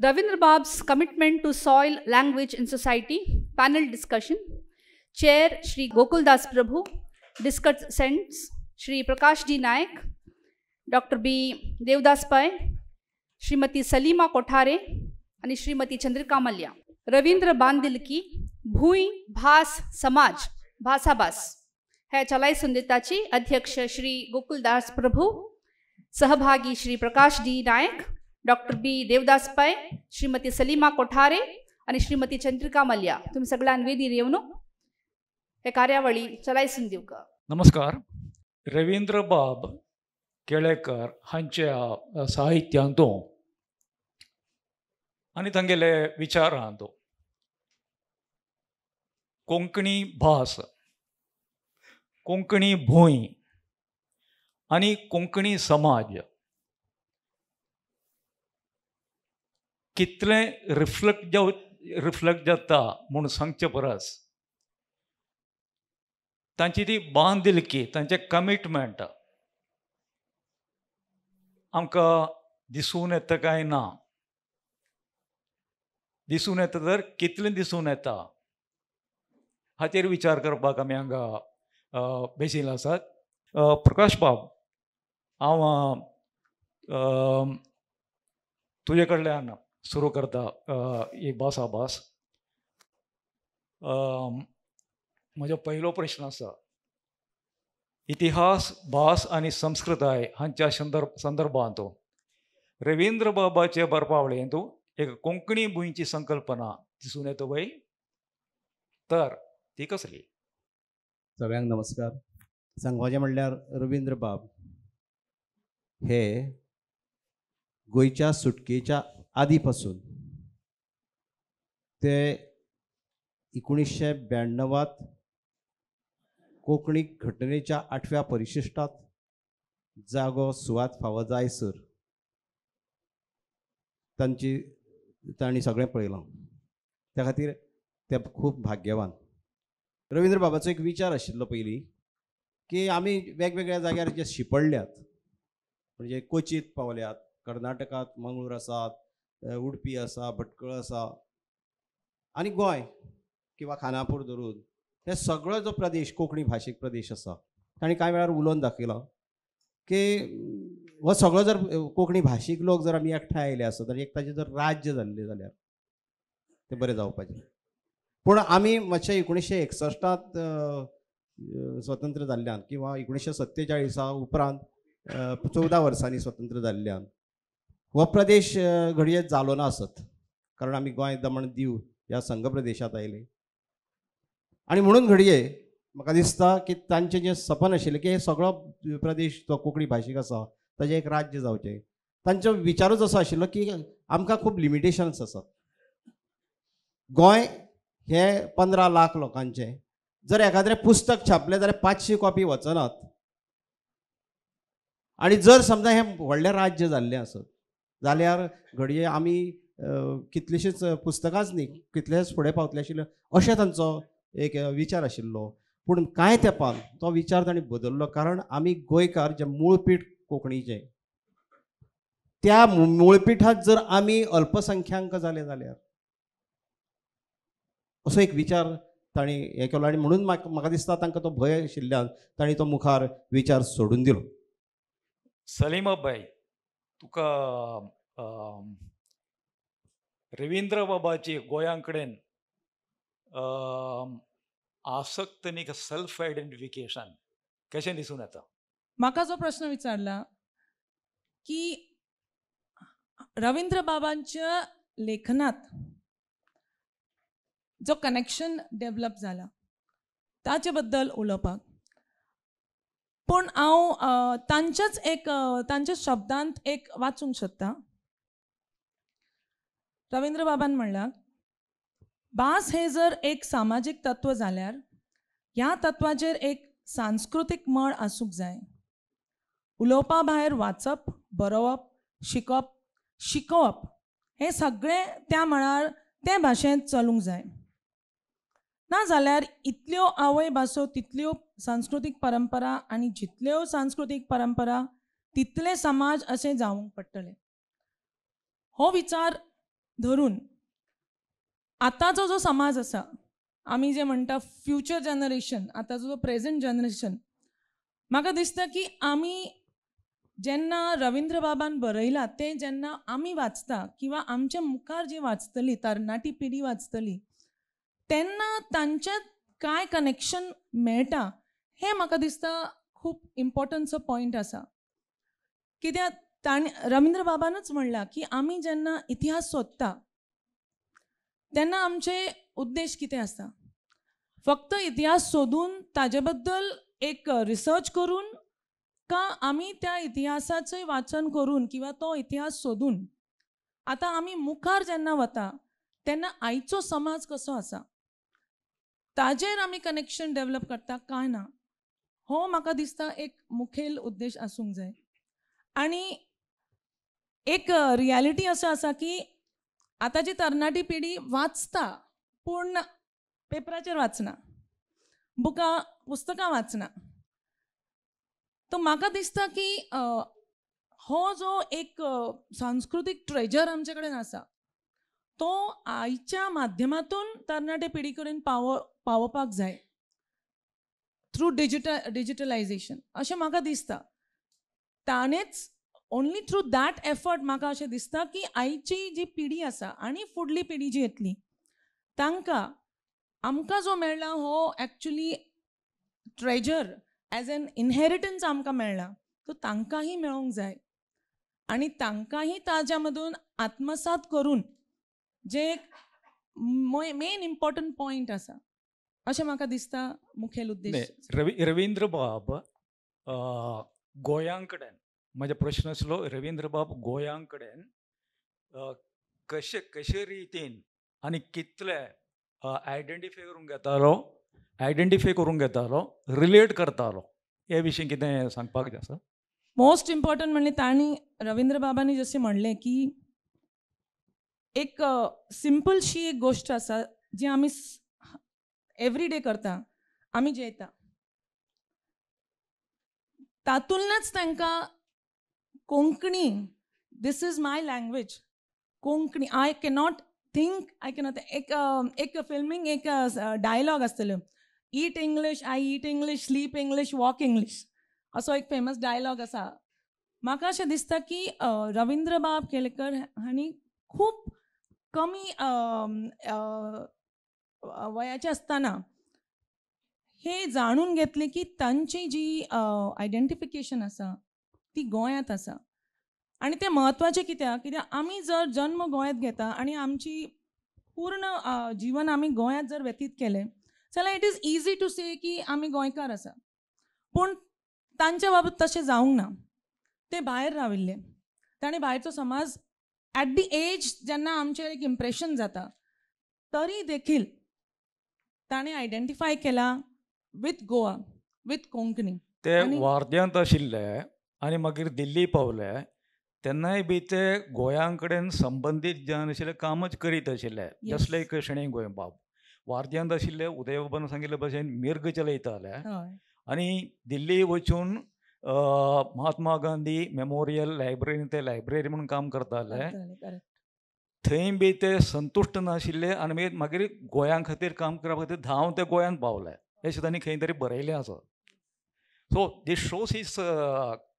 Ravindra Bab's commitment to soil, language and society, panel discussion. Chair Shri Gokuldas Prabhu, discussants Shri Prakash D. Naik, Dr. B. Devdas Pai, Shrimati Salima Kothare आणि श्रीमती चंद्रिका मल्या. रवींद्र बांदिलकी भूंय भास समाज भासाभास ह्या चलाय संदिताची अध्यक्ष श्री गोकुलदास प्रभू, सहभागी Shri Prakash D Naik, doctor B Devdas Pai, Shrimati Salima Kothare आणि श्रीमती चंद्रिका मल्या. तुम्ही सगळ्यां वेदीर येवन हे कार्यावळी चलायसून दिवका. नमस्कार. रवींद्र बाब केळेकर हांच्या साहित्यांतू आनी तांगेले विचारांतू कोंकणी भास, कोंकणी भूंय आनी कोंकणी समाज कितलें रिफ्लेक्ट जाता म्हूण सांगचे परस तांची ती बांदिलकी, तांचें कमिटमेंट आमकां दिसून येता काय ना? दिसून येता तर कितलें दिसून येता हाचेर विचार करपाक आमी हांगा बेशिल्ले आसात. प्रकाश बाब, हांव तुजे कडल्यान सुरू करता एक भासाभास. म्हजो पयलो प्रश्न आसा, इतिहास, भास आनी संस्कृताय हांच्या संदर्भांत रवींद्र बाबाचे बरपावळेंत एक कोंकणी भुंयची संकल्पना दिसून येता वय, तर ती कसली? सगळ्यांक नमस्कार. सांगपाचें म्हणल्यार रवींद्र बाब हे गोंयच्या सुटकेच्या आदी पासून ते 1992 कोंकणी घटनेच्या 8व्या परिशिश्टांत जागो सुवात फावो जायसर तांची तांणी सगळें पळयलां. त्या खातीर ते खूब भाग्यवान. रवींद्र बाबाचो एक विचार आशिल्लो पयलीं की आमी वेगवेगळ्या जाग्यार जे शिंपडल्यात, म्हणजे कोचीत पावल्यात, कर्नाटकांत मंगळूर आसात, उडपी आसा, भटकळ आसा, आनी गोंय किंवा खानापूर धरून हे सगळो जो प्रदेश कोंकणी भाशीक प्रदेश आसा, तांणी कांय वेळार उलोवन दाखयलो की हो सगळो जर कोंकणी भाशीक लोक जर आमी एकठांय आयले आसत आनी एक ताचें जर राज्य जाल्लें जाल्यार तें बरें जावपाचें. पूण आमी मातशें 1961 स्वतंत्र जाल्ल्यान किंवा 1947 उपरांत 14 वर्सांनी स्वतंत्र जाल्ल्यान हो प्रदेश घडये जालो ना आसत, कारण आमी गोंय दमण दीव ह्या संघ प्रदेशांत आयले. आनी म्हणून घडये म्हाका दिसता की तांचें जें सपन आशिल्लें की हे सगळो प्रदेश जो कोंकणी भाशीक आसा ताचें एक राज्य जावचें, तांचो विचारूच असो आशिल्लो की आमकां खूब लिमिटेशन्स आसात. गोंय हें 15 लाख लोकांचें, जर एखाद्रें पुस्तक छापलें जाल्यार 500 कॉपी वचनात, आनी जर समजा हें व्हडलें राज्य जाल्लें आसत जाल्यार घडये आमी कितलींशींच पुस्तकांच न्ही कितलेच फुडें पावतले आशिल्ले अशें तांचो एक विचार आशिल्लो. पूण कांय तेंपान तो विचार तांणी बदल्लो, कारण आमी गोंयकार जे मूळपीठ कोंकणीचें, त्या मूळपिठांत जर आमी अल्पसंख्यांक जाले जाल्यार असो एक विचार तांणी हें केलो. आनी म्हणून म्हाका दिसता तांकां तो भंय आशिल्ल्यान तांणी तो मुखार विचार सोडून दिलो. सलीमा बाई, तुका रवींद्र बाबाची गोंया कडेन आसक्त आनी सेल्फ आयडेंटिफिकेशन कशें दिसून येता? म्हाका जो प्रश्न विचारला की रवींद्र बाबांच्या लेखनात जो कनेक्शन डेवलप जाला ताचे बद्दल उलोवपाक, पूण हांव तांच्याच एक तांच्या शब्दांत एक वाचूंक सोदता. रवींद्र बाबान म्हणलां, भास हे जर एक सामाजीक तत्व जाल्यार ह्या तत्वाचेर एक सांस्कृतीक मळ आसूंक जाय. उलोवपा भायर वाचप, बरोवप, शिकप, शिकोवप हें सगळें त्या मळार ते भाशेंत चलूंक जाय. ना जाल्यार इतल्यो आवय भासो तितल्यो सांस्कृतीक परंपरा आनी जितल्यो सांस्कृतीक परंपरा तितले समाज अशें जावंक पडटले. हो विचार धरून आतांचो जो समाज आसा, आमी जे म्हणटा फ्युचर जनरेशन, आतांचो जो प्रेझेंट जनरेशन, म्हाका दिसता की आमी जेन्ना रवींद्रबाबान बरयलां तें जेन्ना आमी वाचता किंवा आमच्या मुखार जी वाचतली तरणाटी पिढी वाचतली तेन्ना तांच्या कांय कनेक्शन मेळटा हें म्हाका दिसता खूब इम्पॉर्टंटसो पॉयंट आसा. कित्याक ताणें रवींद्रबाबानूच म्हणलां की आमी जेन्ना इतिहास सोदता तेन्ना आमचे उद्देश कितें आसता, फक्त इतिहास सोदून ताजे बद्दल एक रिसर्च करून का आमी त्या इतिहासाचें वाचन करून किंवा तो इतिहास सोदून आतां आमी मुखार जेन्ना वता तेन्ना आयचो समाज कसो आसा ताजेर आमी कनेक्शन डेवलप करता काय ना, हो म्हाका दिसता एक मुखेल उद्देश आसूंक जाय. आनी एक रियलिटी असो आसा की आतांची तरणाटी पिढी वाचता पूण पेपराचेर वाचना, बुकां पुस्तकां वाचना. तो म्हाका दिसता की हो जो एक सांस्कृतीक ट्रेजर आमचे कडेन आसा तो आयच्या माध्यमातून तरणाटे पिढी कडेन पावोवपाक जाय थ्रू डिजिटलायजेशन अशें म्हाका दिसता. ताणेंच ओनली थ्रू that effort म्हाका अशें दिसता की आयची जी पिढी आसा आनी फुडली पिढी जी येतली तांकां आमकां जो मेळ्ळा हो actually treasure as an inheritance आमकां मेळ्ळा तो तांकांय मेळोंक जाय आनी तांकांय ताज्या मदून आत्मसात करून जे एक मेन इम्पॉर्टंट पॉयंट आसा अशें म्हाका दिसता मुखेल उद्देश. रवींद्रबाब गोंयां कडेन म्हजो प्रश्न आसलो, रवींद्रबाब गोंयां कडेन कशे कशे रितीन आनी कितले आयडेंटिफाय करूंक घेतालो, रिलेट करतालो, हे विशीं कितें सांगपाक जाय आसा? मोस्ट इम्पॉर्टंट म्हणलें तांणी रवींद्रबाबांनी जशें म्हणलें की एक सिंपलशी एक गोश्ट आसा जी आमी एवरी डे करता, आमी जेयता तातूंतल्याच तांकां Konkani, this is my language Konkani, I cannot think, I cannot, एक एक फिल्मींग एक डायलॉग आसतलो, eat English, I eat English, sleep English, walk English, असो एक फेमस डायलॉग आसा. म्हाका अशें दिसता की रवींद्रबाब केळेकर हांणी खूब कमी वयाचे आसतना हे जाणून घेतलें की तांची जी आयडेंटिफिकेशन आसा ती गोंयांत आसा. आनी तें म्हत्वाचें कित्याक, कित्याक आमी जर जन्म गोंयांत घेता आनी आमची पूर्ण जीवन आमी गोंयांत जर व्यतीत केलें जाल्यार it is easy to say की आमी गोंयकार आसा. पूण तांच्या बाबत तशें जावंक ना, ते भायर राविल्ले, ताणें भायरचो समाज एट the age जेन्ना आमचेर एक इम्प्रेशन जाता तरी देखील ताणें आयडेंटिफाय केला विथ गोवा, विथ कोंकणी. ते वार्ध्यांत आशिल्ले आनी मागीर दिल्ली पावले तेन्नाय बी ते गोंयां कडेन संबंदीत जावन आशिल्ले कामच करीत आशिल्ले. जसले एक शणै गोंयबाब वार्ध्यांत आशिल्ले, उदयबाबान सांगिल्ले भशेन मिर्ग चलयताले आनी दिल्ली वचून महात्मा गांधी मेमोरियल लायब्ररी ते लायब्ररी म्हणून काम करताले. थंय बी ते संतुश्ट नाशिल्ले आनी मागीर गोंया खातीर काम करपा खातीर धांव ते गोंयांत पावले अशें तांणी खंय तरी बरयलें आसा. So this shows his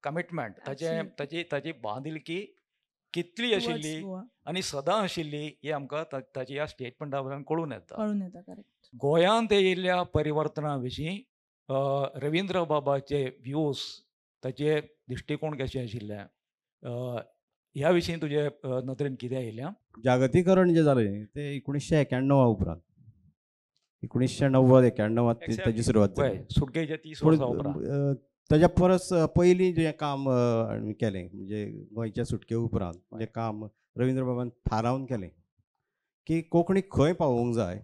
commitment, ताचें ताची ताची बांदिलकी कितली आशिल्ली आनी सदां आशिल्ली हें आमकां ताची ह्या स्टेटमेंटा वयल्यान कळून येता. गोंयांत येयल्ल्या परिवर्तना विशीं रवींद्रबाबाचे व्यूज, ताचे दृश्टिकोण कशें आशिल्ले ह्या विशीं तुजे नदरेन कितें आयिल्लें? जागतीकरण जें जालें तें 1991 उपरांत, 1990 91 ताजी सुरवात जाली. सुटकेच्या 30 वर्सां उपरांत. ताज्या परस पयलीं जें काम केलें म्हणजे गोंयच्या सुटके उपरांत जें काम रवींद्रबाबान थारावन केलें की कोंकणी खंय पावोवंक जाय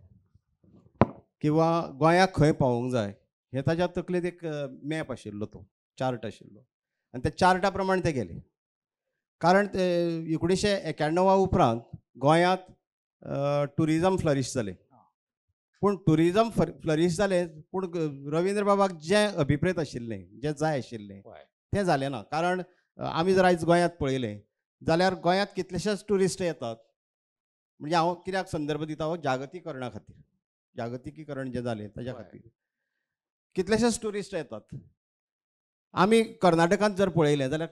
किंवा गोंयाक खंय पावोवंक जाय हें ताज्या तकलेंत एक मॅप आशिल्लो, तो चार्ट आशिल्लो आनी त्या चार्टा प्रमाण ते गेले. कारण ते 1991 उपरांत गोंयांत ट्युरिजम फ्लरीश जालें. पूण ट्युरिजम फ्लरीश जालें पूण रवींद्रबाबाक जें अभिप्रेत आशिल्लें, जें जाय आशिल्लें तें जालें ना. कारण आमी जर आयज गोंयांत पळयलें जाल्यार गोंयांत कितलेशेच ट्युरिस्ट येतात, म्हणजे हांव कित्याक संदर्भ दिता हो जागतीकरणा खातीर, जागतिकीकरण जें जालें ताज्या खातीर कितलेशेच ट्युरिस्ट येतात. आमी कर्नाटकांत जर पळयलें जाल्यार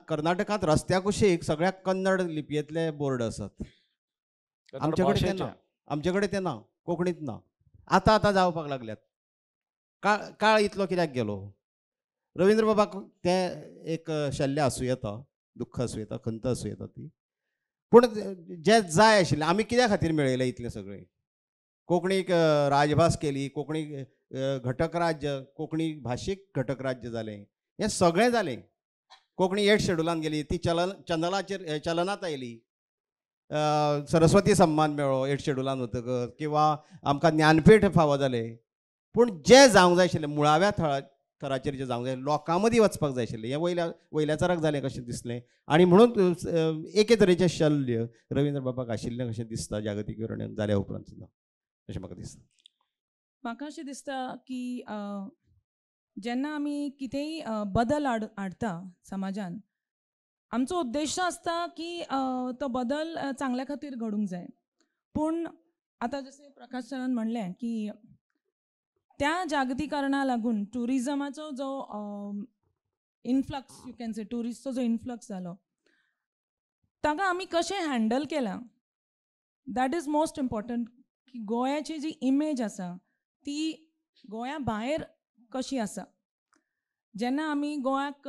कर्नाटकांत रस्त्या कुशीक सगळ्या कन्नड लिपयेंतले बोर्ड आसात. आमचे कडेन ते ना, आमचे कडेन ते ना, कोंकणींत ना. आतां आतां जावपाक लागल्यात. काळ इतलो कित्याक गेलो? रविंद्र बाबाक तें एक शल्य आसूं येता, दुख्ख आसूं येता, खंत आसूं येता ती, पूण जें जाय आशिल्लें आमी कित्या खातीर मेळयलें इतलें सगळें? कोंकणीक राजभास केली, कोंकणी घटक राज्य, कोंकणी भाशीक घटक राज्य जालें, हें सगळें जालें. कोंकणी एट शेड्युलान गेली, ती चलनाचेर चलनांत आयली, सरस्वती सम्मान मेळ्ळो एट शेड्युलान वतकच, किंवा आमकां ज्ञानपीठ फावो जालें. पूण जें जावंक जाय आशिल्लें मुळाव्या थराचेर जें जावंक जाय, लोकां मदीं वचपाक जाय आशिल्लें, हें वयल्याचाराक जालें कशें दिसलें. आनी म्हणून एके तरेचें शल्य रविंद्र बाबाक आशिल्लें कशें दिसता जागतीकरण जाल्या उपरांत सुद्दां, अशें म्हाका दिसता. म्हाका अशें दिसता की जेन्ना आमी कितेंय बदल हाडटा समाजान, आमचो उद्देश आसता की तो बदल चांगल्या खातीर घडूंक जाय. पूण आतां जशें प्रकाश सरान म्हणलें की त्या जागतीकरणा लागून ट्युरिजमाचो जो इन्फ्लक्स, you can say ट्युरिस्टचो जो इन्फ्लक्स जालो, ताका आमी कशें हँडल केलां that is most important. की गोंयाची जी इमेज आसा ती गोंया भायर कशी आसा, जेन्ना आमी गोंयाक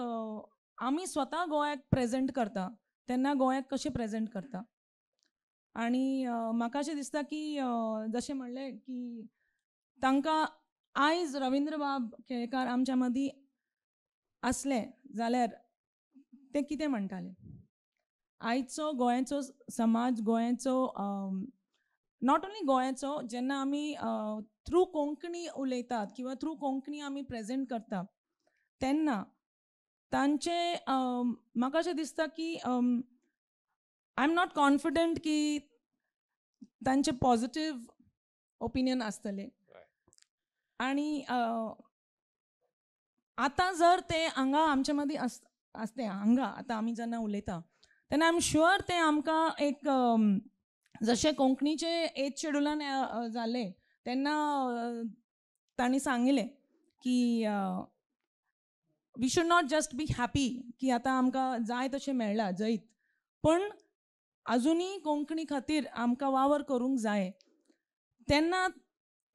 आमी स्वता गोंयाक प्रेजेंट करता तेन्ना गोंयाक कशें प्रेजेंट करता. आनी म्हाका अशें दिसता की जशें म्हणलें की तांकां आयज रविंद्रबाब केळेकार आमच्या मदीं आसले जाल्यार ते कितें म्हणटाले? आयचो गोंयाचो समाज, गोंयाचो not only गोंयाचो, जेन्ना आमी थ्रू कोंकणी उलयतात किंवा थ्रू कोंकणी आमी प्रेजेंट करता तेन्ना तांचे म्हाका अशें दिसता की I am not confident की तांचे पॉजिटीव ओपिनियन आसतलें. आनी आतां जर ते हांगा आमच्या मदीं आसते, हांगा आतां आमी जेन्ना उलयता तेन्ना I am sure ते आमकां एक जशें कोंकणीचे एथ शेड्युलान जालें तेन्ना तांणी सांगिल्लें की we should not just be happy की आतां आमकां जाय तशें मेळ्ळां जैत, पण अजुनूय कोंकणी खातीर आमकां वावर करूंक जाय. तेन्ना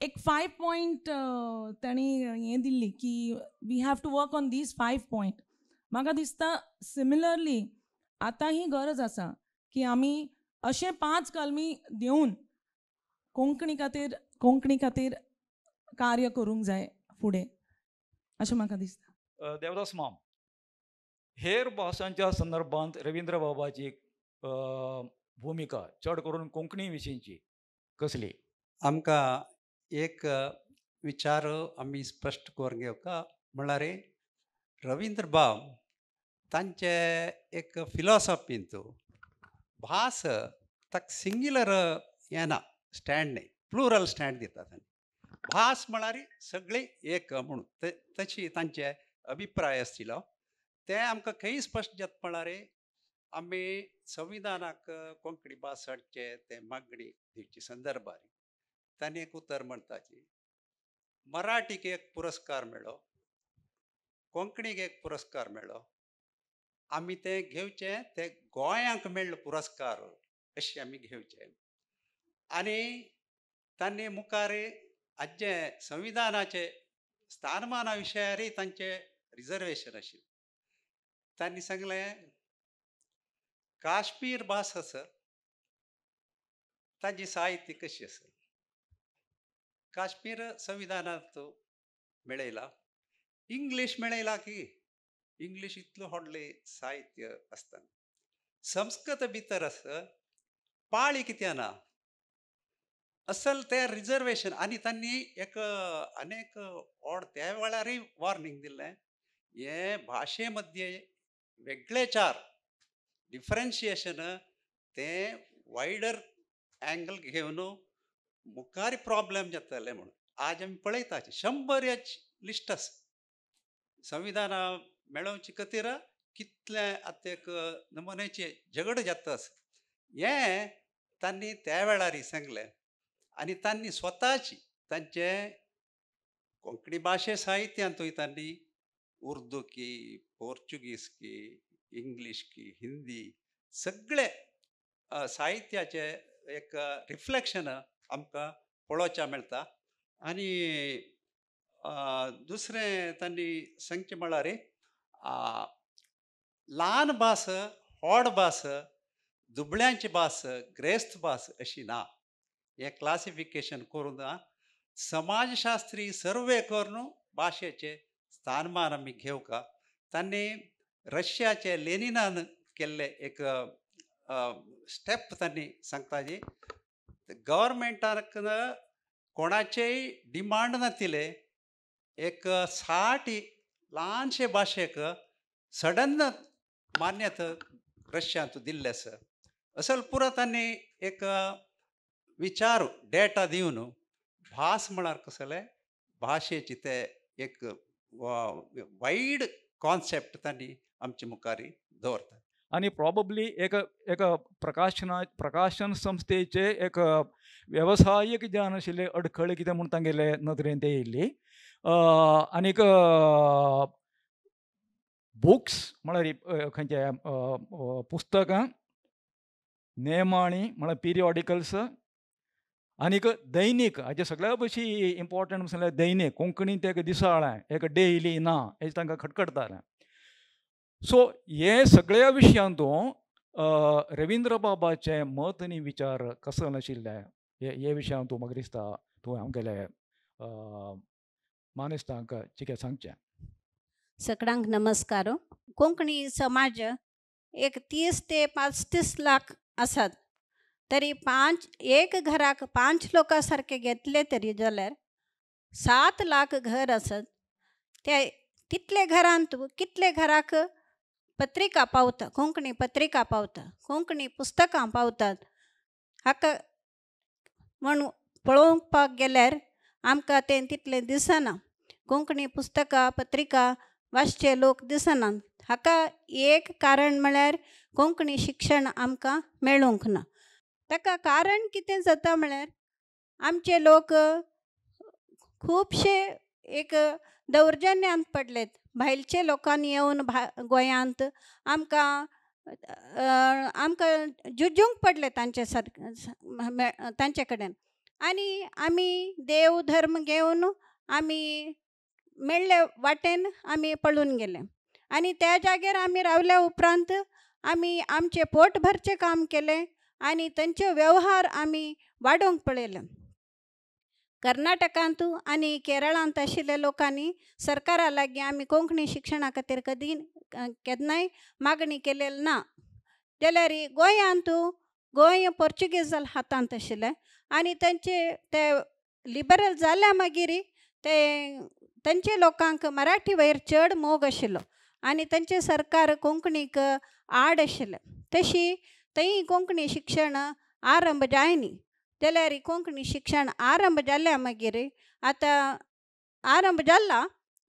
एक 5 पॉयंट तांणी हें दिल्ली की we have to work on these 5 point. म्हाका दिसता सिमिलरली आतां ही गरज आसा की आमी अशें 5 कलमी दिवन कोंकणी खातीर कार्य करूंक जाय फुडें, अशें म्हाका दिसता. देवदास माम, हेर भाशांच्या संदर्भात रविंद्र बाबाची भुमिका चड करून कोंकणी विशींची कसली? आमकां एक विचार आमी स्पश्ट करून घेवका म्हळ्यार रविंद्र बाब तांचे एक फिलॉसॉफींत भास ताका सिंग्युलर येना, स्टँड न्ही, प्लुरल स्टँड दिता तांणी. भास म्हळ्यार सगळी एक म्हणून तशी तांचे अभिप्राय आशिल्लो. ते आमकां खंय स्पश्ट जाता म्हळ्यार आमी संविधानाक कोंकणी भास हाडचे ते मागणी दिवची संदर्भार तांणी एक उतर म्हणटाची, मराठीक एक पुरस्कार मेळ्ळो, कोंकणीक एक पुरस्कार मेळ्ळो, आमी ते घेवचे, ते गोंयांक मेळ्ळो पुरस्कार अशें आमी घेवचे. आनी तांणी मुखार आजचे संविधानाचे स्थानमाना विशयारय तांचे रिजर्वेशन आशिल्लें. तांणी सांगलें काश्मीर भास आसा ताजी साहित्य कशी आसा, काश्मीर संविधानांत मेळयला, इंग्लीश मेळयला की इंग्लीश इतलो व्हडलें साहित्य आसता, संस्कृत भितर आसा, पाळी कित्याक ना, असल तें रिजर्वेशन. आनी तांणी एक अनेक ऑड त्या वेळारय वॉर्निंग दिल्लें, हे भाशे मदीं वेगळेचार डिफरन्शिएशन तें वायडर एंगल घेवन मुखार प्रॉब्लेम जातले म्हणून. आज आमी पळयता 100 लिस्ट आसा संविधाना मेळोवचे खातीर कितले आतां एक नमुन्याचे झगड जाता आसा. हें तांणी त्या वेळार सांगलें आनी तांणी स्वताची तांचे कोंकणी भाशे साहित्यांतूय तांणी उर्दू की, पोर्चुगीज की, इंग्लीश की, हिंदी सगळे साहित्याचे एक रिफ्लेक्शन आमकां पळोवच्या मेळटा. आनी दुसरें तांणी सांगचें म्हळ्यार ल्हान भास, व्हड भास, दुबळ्यांची भास, ग्रेस्त भास अशी ना. हें क्लासिफिकेशन करून ना. समाजशास्त्री सर्वे करून भाशेचें स्थानमान आमी घेवका. तांणी रशियाचे लेनिनान केल्ले एक स्टेप तांणी सांगता जी गव्हर्मेंटाक कोणाचेय डिमांड नातिले एक 60 ल्हानशे भाशेक सडन मान्यता रशियांत दिल्लें आसा. असल पुरो तांणी एक विचार डेटा दिवन भास म्हळ्यार कसलें भाशेची ते एक वायड कॉन्सेप्ट तांणी आमचे मुखार दवरतात. आनी प्रॉबब्ली एक एक प्रकाशन संस्थेचे एक वेवसायीक ज्ञान आशिल्ले अडखळी कितें म्हूण तांगेले नदरेन ते येयल्ली. आनीक बुक्स म्हळ्यार खंयचे पुस्तकां, नेमाळीं म्हळ्यार पिरियॉडिकल्स आनीक दैनीक, हाचे सगळ्या पशी इम्पॉर्टंट म्हळ्यार दैनीक कोंकणींत एक दिसाळें, एक डेली ना हें तांकां खटखटतालें. सो हे सगळ्या विशयांतूं रविंद्रबाबाचें मत आनी विचार कसो नाशिल्ले हे विशयांत तूं म्हाका दिसता तूं आमगेले मानेस्तांक चिकें सांगचें. सगळ्यांक नमस्कार. कोंकणी समाज एक 30 ते 35 लाख आसात तरी एक घराक 5 लोकां सारके घेतले तरी जाल्यार 7 लाख घर आसात. ते तितले घरांत कितले घराक पत्रिका पावता, कोंकणी पत्रिका पावता, कोंकणी पुस्तकां पावतात. हाका म्हूण पळोवपाक गेल्यार आमकां तें तितलें दिसना. कोंकणी पुस्तकां पत्रिका वाचचे लोक दिसनात. हाका एक कारण म्हळ्यार कोंकणी शिक्षण आमकां मेळूंक ना. ताका कारण कितें जाता म्हळ्यार आमचे लोक खुबशे एक दौर्जन्यांत पडलेत. भायलचे लोकांनी येवन गोंयांत आमकां आमकां झुजूंक पडलें तांचे सारकें तांचे कडेन. आनी आमी देव धर्म घेवन आमी मेळ्ळे वाटेन आमी पळून गेले आनी त्या जाग्यार आमी रावल्या उपरांत आमी आमचें पोट भरचें काम केलें आनी तांचे वेव्हार आमी वाडोवंक पळयले. कर्नाटकांत आनी केरळांत आशिल्ल्या लोकांनी सरकारा लागीं आमी कोंकणी शिक्षणा खातीर कदी केन्नाय मागणी केलेली ना. जाल्यार गोंयांत गोंय पोर्चुगीज हातांत आशिल्लें आनी तांचे ते लिबरल जाल्या मागीर ते तांचे लोकांक मराठी वयर चड मोग आशिल्लो आनी तांचें सरकार कोंकणीक आड आशिल्लें. तशी थंय कोंकणी शिक्षण आरंभ जायनी. जाल्यार कोंकणी शिक्षण आरंभ जाल्या मागीर आतां आरंभ जाला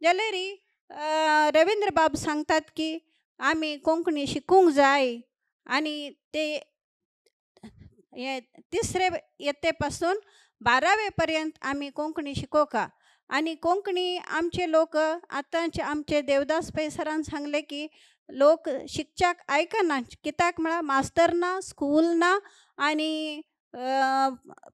जाल्यार रविंद्रबाब सांगतात की आमी कोंकणी शिकूंक जाय आनी ते हे तिसरे यत्ते पासून 12वे पर्यंत आमी कोंकणी शिकोवका. आनी कोंकणी आमचे लोक आतांचे आमचे देवदास पै सरान सांगलें की लोक शिकच्याक आयकना. कित्याक म्हळ्यार मास्तर ना, स्कूल ना आनी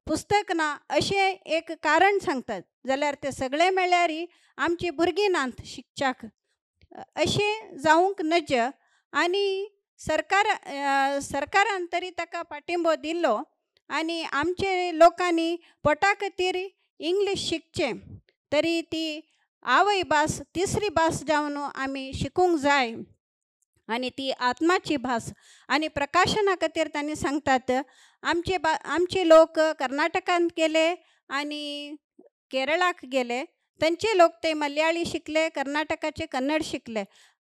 पुस्तक ना अशें एक कारण सांगतात. जाल्यार ते सगळें मेळ्ळ्यार आमची भुरगीं नात शिकच्याक. अशें जावंक नज. आनी सरकारान तरी ताका पाठिंबो दिलो आनी आमचे लोकांनी पोटा खातीर इंग्लीश शिकचें तरी ती आवय भास तिसरी भास जावन आमी शिकूंक जाय आनी ती आत्माची भास. आनी प्रकाशना खातीर तांणी सांगतात आमचे लोक कर्नाटकांत गेले आनी केरळाक गेले. तांचे लोक ते मलयाळी शिकले, कर्नाटकाचे कन्नड शिकले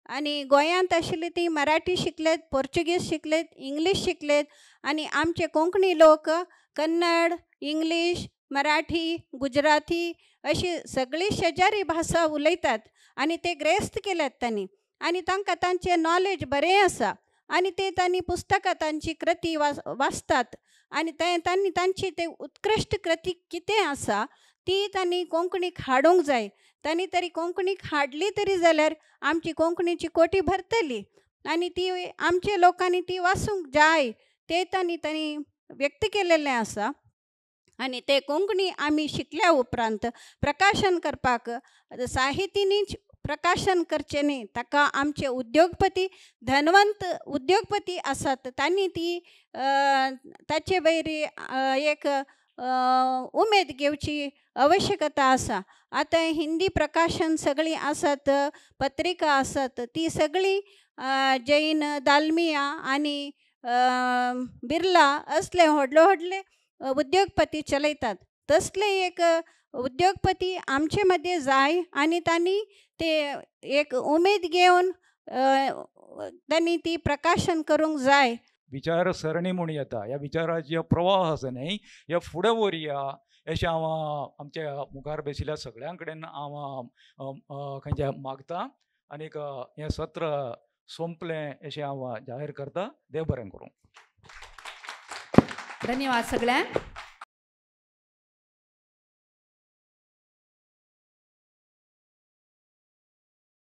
आनी गोंयांत आशिल्ली ती मराठी शिकलेत, पोर्चुगीज शिकलेत, इंग्लीश शिकलेत. आनी आमचे कोंकणी लोक कन्नड, इंग्लीश, मराठी, गुजराती अशी सगळी शेजारी भाशा उलयतात आनी ते ग्रेस्त केल्यात तांणी आनी तांकां तांचें नॉलेज बरें आसा आनी ते तांणी पुस्तकां तांची कृती वाचतात आनी ते तांणी तांची ते उत्कृश्ट कृती कितें आसा ती तांणी कोंकणीक हाडूंक जाय. तांणी तरी कोंकणीक हाडली तरी जाल्यार आमची कोंकणीची कोटी भरतली आनी ती आमच्या लोकांनी ती वाचूंक जाय ते तांणी तांणी व्यक्त केलेलें आसा. आनी ते कोंकणी आमी शिकल्या उपरांत प्रकाशन करपाक साहित्यीनीच प्रकाशन करचें न्ही, ताका आमचे उद्योगपती धनवंत उद्योगपती आसात तांणी ती ताचे वयर एक उमेद घेवची आवश्यकता आसा. आतां हिंदी प्रकाशन सगळीं आसात, पत्रिका आसात, ती सगळीं जैन, दालमिया आनी बिर्ला असले व्हडले व्हडले उद्योगपती चलयतात. तसले एक उद्योगपती आमचे मदें जाय आनी तांणी ते एक उमेद घेवन तांणी ती प्रकाशन करूंक जाय. विचारसरणी म्हूण येता, ह्या विचाराचे प्रवाह आसा न्ही, ह्या फुडें व्हरया अशें हांव आमच्या मुखार बशिल्ल्या सगळ्यां कडेन हांव खंयच्या मागता आनीक हें सत्र सोंपलें अशें हांव जाहीर करता. देव बरें करूं. धन्यवाद सगळ्यांक.